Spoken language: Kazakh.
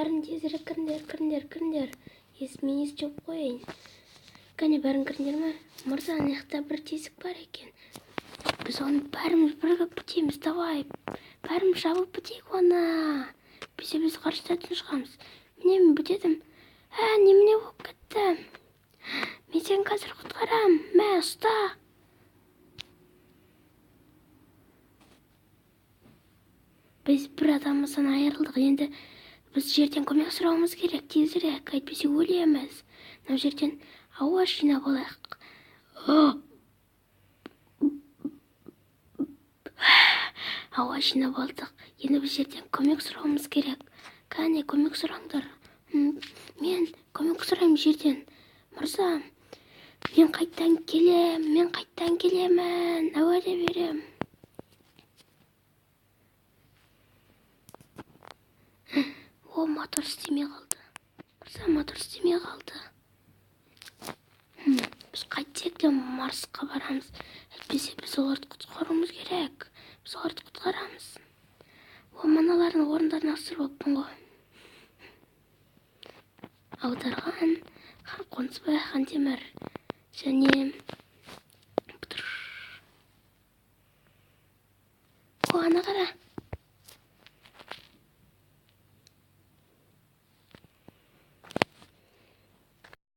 Бәрін тезірек кіріңдер, кіріңдер, кіріңдер. Мен есік жауып қояйын. Кәне, бәрін кіріңдер ме? Мырза, ана жақта бір тесік бар екен. Біз оны бәріміз бірігіп бітеміз, давай. Бәріміз жабып бітейік оны. Біз ғарыштан шығамыз. Міне, мен бітедім. Ә, немене болып кетті? Мен сені қазір құтқарам. Мә, ұста. Біз бір адамымыздан айырылдық. Енді біз жерден көмек сұрауымыз керек. Тезірек, әйтпесе өлеміз. Мынау жерден ауа жинап алайық. Ауа жинап алдық. Енді біз жерден көмек сұрауымыз керек. Кәне, көмек сұраңдар. Мен көмек сұраймын жерден. Мырза, мен қайттан келем, мен қайттан келемін. Уәде берем. О, мотор істемей қалды. Мырза, мотор істемей қалды. Біз қайтсек те Марсқа барамыз. Әйтпесе біз оларды құтқаруымыз керек. Біз оларды құтқарамыз. О, мыналардың орындарын ауыстырып алыппын ғой. Аударған Қонысбай Хантемір және О, ана қара.